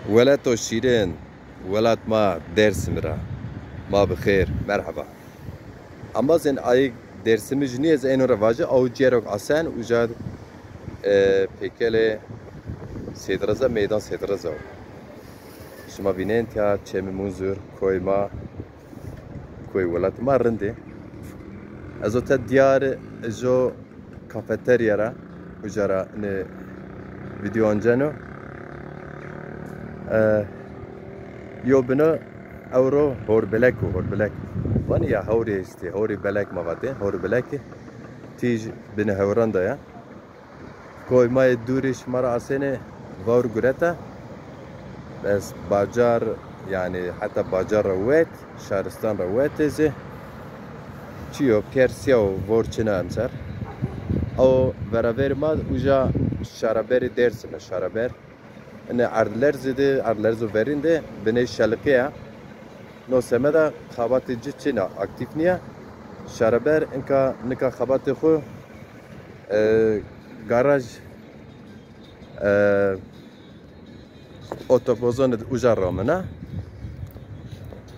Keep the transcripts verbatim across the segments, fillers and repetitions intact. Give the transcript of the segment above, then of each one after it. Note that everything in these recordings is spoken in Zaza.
Welato şîrin, welat ma Dêrsim ra. Ma bi xêr, merheba. Embazên ayê Dêrsimij nîyê ez êno ra vaje, aw cêrok asen, uca, e, pêkelê Sêdreza, meydan Sêdreza o. Şima vînên tiya Çemî Munzur, koy ma, koy welatê ma rind ê. Ez o te diyar jo kafeterya ra, uca ra ne video anceno. E, yo bino ewro horbelek o, horbelek. Vanî ya hewrê estê, hewrê belek ma vatê, hewrê belek. Tîj binê hewran de ya. Koy ma yê dûrî şima ra asêne vawr gureta. Bes bacar, yanî heta bacar ra wet, şaristan ra wetê zî. Çiyo, pîyer sîya o, vawr çin a emser. O veraverê ma uca şaraberê Dêrsim e, şaraber. Ine erdlerzî de, erdlerzo verîn de binê şeliqî ya. No semeda xebatê ci çin a, aktîf nîya. Şaraber inka nika xebatê xwu, e, garaj, e, otobozonê de uca ramina.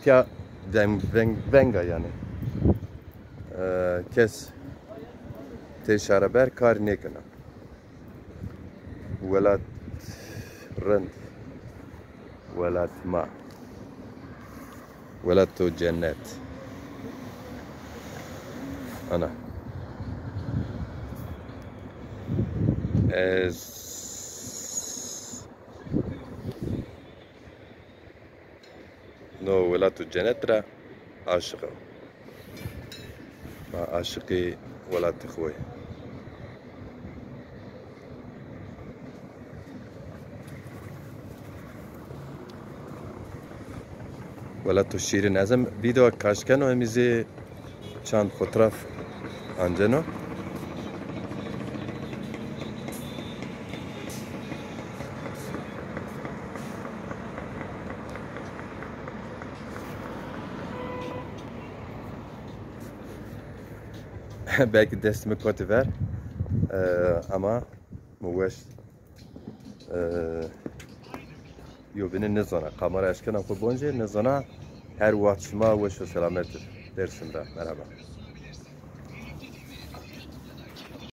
Tiya veng, veng, venga yanî. E, kes tê şaraber kar nêkena. Welat rind. Welat ma. Welato cennet. Ana. Ez no welato cennet ra aşiq a. Ma aşiqê welatê xo yê. Welato şîrin. Ez hem video kaş keno, hem zî çand fotoğraf anceno. Belkî dest mi kotî ver. Ee, ama mi weş, ee, yo bîne nizana. Kamera eşkena xo bonce nizana. Her wext şima weş û selamet. Dêrsim ra. Merhaba.